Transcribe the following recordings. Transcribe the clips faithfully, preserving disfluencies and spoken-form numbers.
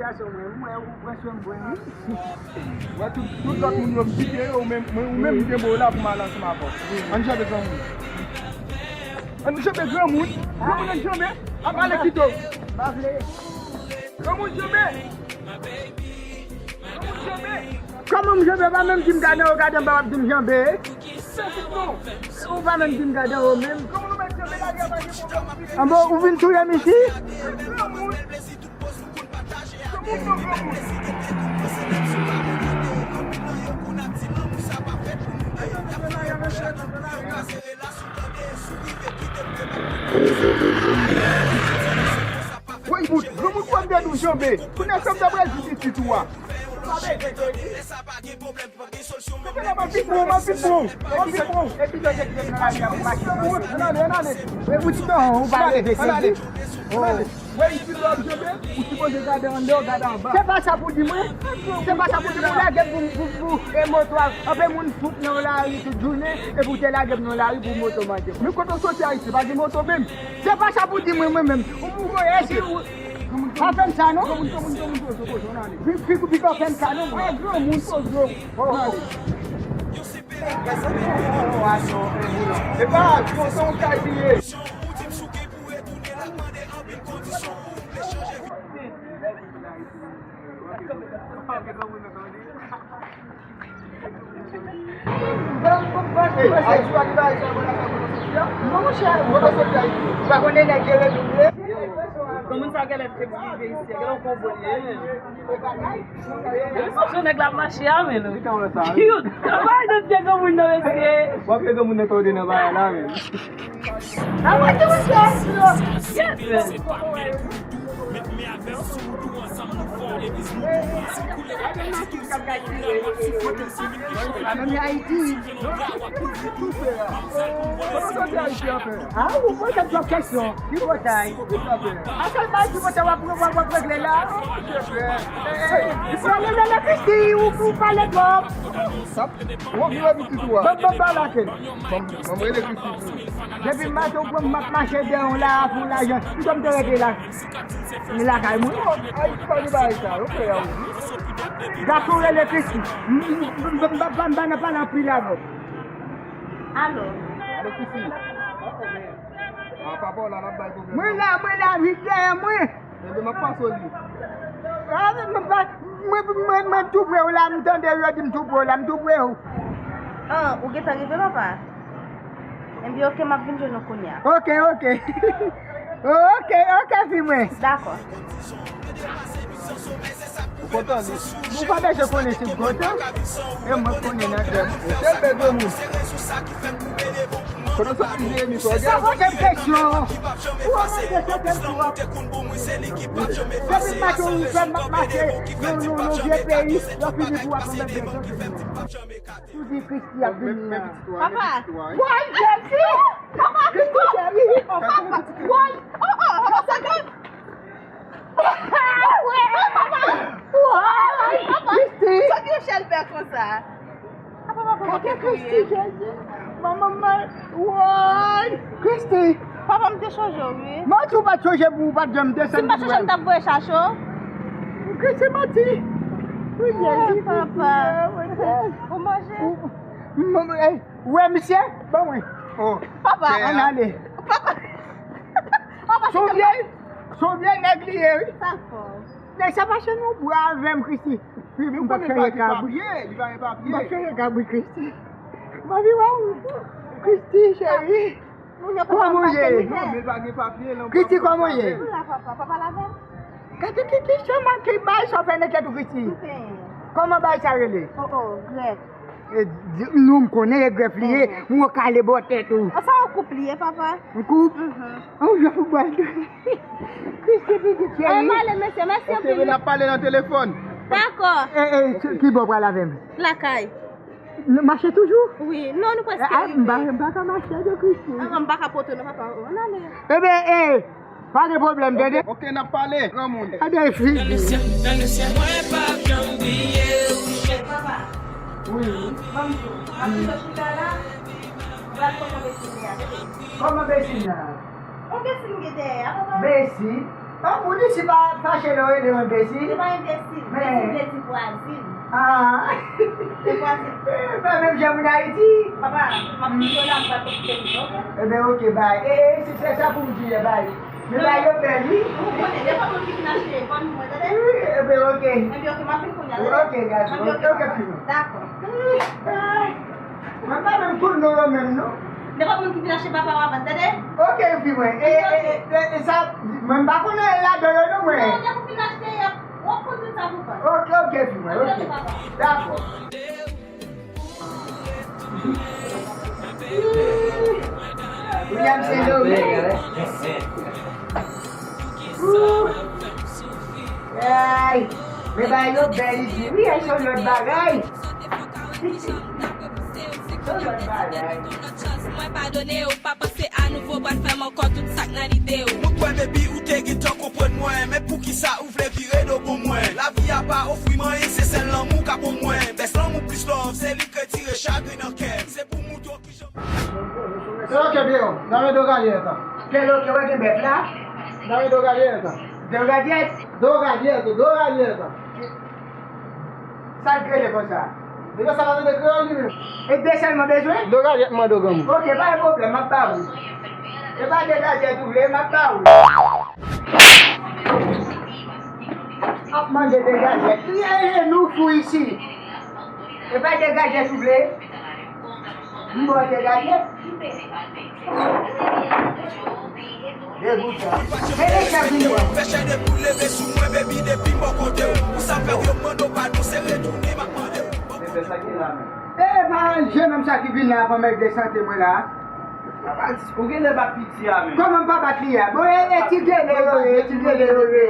Gason mwen, mwen, ou pran swen mwen, wi. Wè tout, tout lòt moun yo m kite yo, ou menm, mwen, ou menm m kenbe w la pou m al ansanm avè w. Ann janbe granmoun. Ann janbe granmoun. Granmoun ann janbe. Ap ale kite w. Pa vle. Granmoun janbe. Granmoun janbe. Kòman m janbe? Pa menm di m gade anwo, gade anba, w ap di m janbe. Ou pa menm di m gade anwo menm. Anbo, ou vin touye m isi? Woy bout, granmoun pran m de douz janbe. Kounye a sa m ta pral di pitit ou a. M ap vin pran w, m ap vin pran w, m ap vin pran w. Ann ale, ann ale. Ou ti tan, ou pa leve, se di. Wè, isit la w ap janbe, ou sipoze gade anndan, gade anba. Se pa sa pou di mwen. Se pa sa pou di mwen, lage m pou, pou, pou, e moto a. Anpil moun fout nan lari tout jounen, epi w te lage m nan lari pou moto manje mwen. Men kote w soti Ayiti, pa gen moto menm. Se pa sa pou di mwen, mwen menm. Ou pou voye si ou. Pa fè m sa, non. Granmoun, granmoun, granmoun, poze w, poze w, ann ale. Pi, pi, pi, pa fè m sa, non, mwen. Granmoun, poze w. Ann ale. Epa, se yon kay li ye. Hey, Ayiti pa gen bagay sa, mwen la fè kote soti a? Non, monchè. Kote soti Ayiti? Ou pa konnen nèg yo redouble? Granmoun sa genlè fèk rive isi, genlè yon konbo li ye. Yo sonje nèg la ap mache a, men nou. Cute. Anba de pye granmoun nan, mesye. W ap fè granmoun nan tande nan bagay la, men. Anba de pye. Yes, men. Ann Ayiti. Ah, ou poze twòp kesyon. Ki bòtay? A sèl bagay ki bòtay w ap, w ap, w ap regle la. Lè, lè, lè, lè, Christy, ou, ou pale twòp. Ban, ban, ban lakè. Depi maten ou pran m ap mache dèyè w la pou lajan. Kòm te rete la. Lakay mwen. Ayiti pa gen bagay sa yo, frè. Gason rele Christy. M, m, m, m, m pa nan pale anpil avè w. Alo. Alo, Christy. Ah, papa w la, l ap bay pwoblèm. Mwen la, mwen la, ri dèyè mwen. Ebyen, m ap pase w li. Ah, mwen, mwen, mwen, mwen tou pre w la, m tande yo di m tou pre w la, m tou pre w. Ah, ou gentan rive, papa? Ebyen, oke, m ap vin jwenn ou kounye a. Oke, oke. Oke, oke, fi mwen. Dakò. Ou kontan, li? Ou pa bezwen konnen si m kontan. E mwen konnen nan kè m. Ou se bèl granmoun. Kote w soti, Jeremi, fò w gen. Sa poze m kesyon. Ou an mande kesyon tou a. Depi maten ou fè m ap mache nan, nan, nan vye peyi, yo fini pou w ap mande m kesyon. Ou di Christy ap vini an. Papa! Woy, Jezi! Papa! Christy cheri! Papa! Woy! Oh, oh, oh, sa gen. Woy! Christy! Sa gen yon chèlbè konsa? Papa, papa, papa, Christy, Jezi! Manman, manman! Woy! Christy! Papa, m te chonje w, wi. Manti, ou pa t chonje pou ou pa t janm desann pou mwen. Si m pa t chonje, m t ap voye chache w. Christy, manti! Wi, Jezi, papa. Ou manje? Ou wè misye? Ban mwen. Oh, papa. Ann ale. Papa. Papa, se yon vye, se yon vye nèg li ye, wi. Sa fò. Nèg sa mache nan bwa avè m, Christy. Wi, wi, ou konnen li pa gen papye, li pa gen papye. M pa fè yon kabri, Christy. M anvi wè w. Christy, cheri. Kòman w ye? Non, men li pa gen papye, non. Christy, kòman w ye? Gade ki, ki chemen ki bay sa w fè nan tèt ou, Christy. Kòman bay sa rele? Oh, oh, grèf. E, di, nou, m konnen e grèf li ye, m wè w kale bò tèt ou. Sa yon koup li ye, papa. Yon koup? Mhm. An, ou jwe foutbòl tou. Christy pitit cheri. An, m ale, mesye, mèsi anpil. Oke, n ap pale nan telefòn. Dakò. E, e, ki bò w pral avè m? Lakay. Nou mache toujou? Wi, non, nou prèske rive. M pa, m pa ka mache de Christy. An, an, m pa ka pote w non, papa. Ann ale. Ebyen, e, pa gen pwoblèm, tande? Oke, n ap pale, granmoun. Tande, fi. Dans le ciel, dans le ciel. Mwen p ap janm bliye w. Papa. Wi. Ban m di w. Ap di w chita la. Gad kòman Besina ye. Kòman Besina? Yon Besina gen dèyè a, papa. Besi, p Yon moun isi pa fache lè w rele w enbesil. Li pa enbesil, men enbesil vle di vwazin. Ah. Se vwazin. Eh, pa menm jan moun Ayiti. Papa, m ap kite w la, m pral pran kite w, oke? Ebyen, oke, bay. E, e, se, se sa pou m di, bay. Men bay yo bèl, wi. Ou konnen, depi moun ki fin achte, ban nou mwen, tande? Wi, ebyen, oke. Ebyen, oke, m ap vin kounye a, tande? Oke, gason. Oke, oke, fi mwen. Dakò. Mwen pa menm konn non yo menm, non. Depi moun ki fin achte papa w avan, tande? Oke, fi mwen. E, e, e, e, e sa, mwen pa konnen ladan yo, non, mwen. Non, depi w fin achte, y ap, w ap konn tout sa pou kont. Oke, oke, fi mwen, oke. Dakò. William Saint Laurent. Ay, men bagay yo bèl isi. Wi, ay, se yon lòt bagay. Se yon lòt bagay. Mwen padone w, pa panse a nouvo, pral fè m ankò tout sa k nan lide w. Mwen kwè, baby, ou te gentan konprann mwen, men poukisa ou vle vire do pou mwen? Lavi a pa ofri m anyen, se sèl lanmou ka pou mwen. Best lanmou plis love, se li k retire chagren nan kè m. Se pou moutre w kijan. Pero que veo, dame dos galletas. Qué es lo que va a vender, fla? Dame dos galletas. Dos galletas. Dos galletas, dos galletas. Sa l rele konsa? Depi sa pa tande kreyòl li menm. E de sèlman bezwen? Dos galletas, mande w granmoun. Ok, pa gen pwoblèm, m ap ba ou. E pa de gadjèt ou vle, m ap ba ou. Ap mande de gadjèt. E, e, nou fou isi. E pa de gadjèt ou vle? M ba w de gadjèt. Degoutan. Men mesye vini wè. Fè chè de poul leve sou mwen, baby, depi m bò kote w. Pou sa fè w yo mande w padon, se retounen m ap mande w. Bebe, sa ki la menm? E pa jenòm sa ki vin la avan m regle sante mwen la. Papa, ou genlè bat piti a menm. Kòman m pa bat li a? Bon, e, e ti gele yo ye, e ti gele yo ye.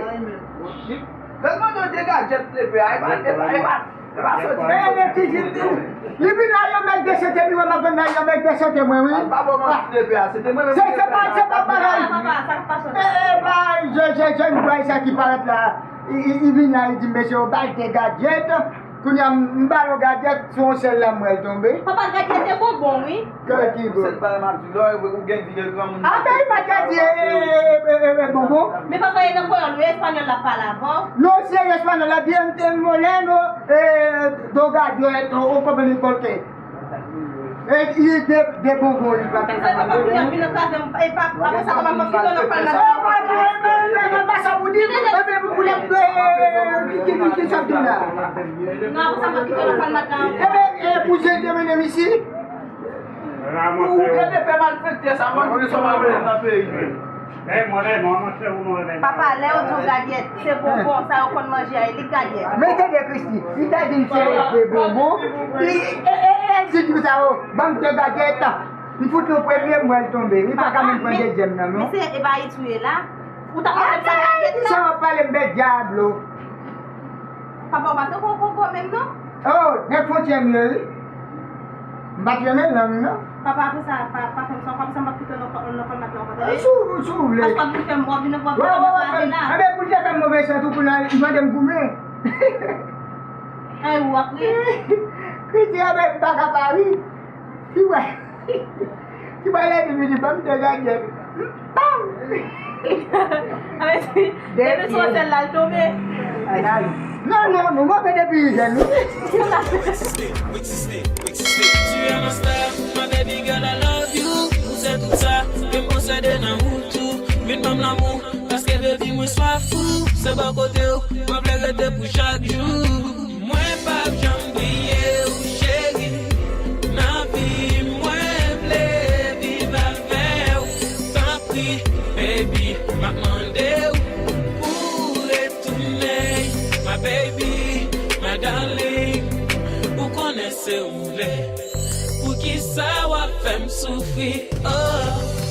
Lè l mande w de gadjèt, bebe, a, e pa, e pa, e pa, e pa soti. E, e ti gele. Li vin la, yon mèt de sante, li wè m ap vann la, yon mèt de sante mwen, wi. Al pa bon manti, bebe, a, se te mwen menm ki te fè sa. Se, se pa, se pa bagay. E, e, pa, je, je, je, m wè sa ki parèt la. Li, li, li vin la, li di m, mesye, yo ba l de gadjèt. Kounye a, m, m ba l yon gadjèt, se yon sèl la m wè l tonbe. Papa, gadjèt e bonbon, wi. Gadjèt ki bon. Sèl bagay m ap di, lè w gen vye granmoun. A, men li pa t ka di, e, e, e, e, e, bonbon. Men papa, e nan kreyòl, wi, espanyòl la pale avan. Non, se espanyòl la, bien te moleno, e, do gadjèt, o, o, konprann li konte. E, li de, de bonbon, li pa ta. Sa papa, kounye a, vin nan travè m, e, pa, apre sa, papa, m ap kite w nan pal madanm. E, pa sa pou di, e, men pou, pou lè, e, ki, ki, ki, ki sa di la? Non, apre sa, m ap kite w nan pal madanm. E, men, e, pou se te mennen m isi? Ou, ou, e, pè malfektè sa, mwen, mwen, mwen, mwen, nan peyi. Papa, lè yo di w gadjèt, se bonbon, sa yo konn manje a, e li gadjèt. Men tande Christy, li ta di m se, se bonbon, li, e, e, e, di tou sa yo, ban m de gadjèt, m fout yon premye, m wè l tonbe, li pa ka menm pran dezyèm nan, non. Mesye, e pa Ayiti w ye la, ou ta pale m sa gadjèt la? Sa w ap pale m bèl dyablo. Papa, ou pa t ankò poko menm non? Oh, nèg fwontyè m ye wi. M pa t renmen lang non. Papa, apre sa, pa, pa fè m sa ankò, apre sa m p ap kite w nan kò, nan kò mat la ankò, tande? Si w, si w vle. Paske w ap vin fè m, w ap vin, w ap vin fè m antre la. Anben, pou l te fè m move san tou, pou l al mande m goumen. Ay, w ap ri. Kriti, anben, m pa ka pa ri. Ki wè? Ki wè lè di vini, ban m de gadjèt. Bam! Depi sou sèl la, l tonbe. Non, non, nou move depi jèn, wi. Tu es ma star, my baby girl, I love you. Ou se tout sa ke m posede nan ou tou. Vin ban m lanmou, paske baby mwen swaf ou. Se bò kote w mwen vle rete pou chak jou. Mwen p ap janm bliye w, cheri. Nan vi m, mwen vle viv avè w. Tanpri, baby, m ap mande w pou w retounen. My baby, my darling, ou konnen se ou m vle. Poukisa w ap fè m soufri? Oh.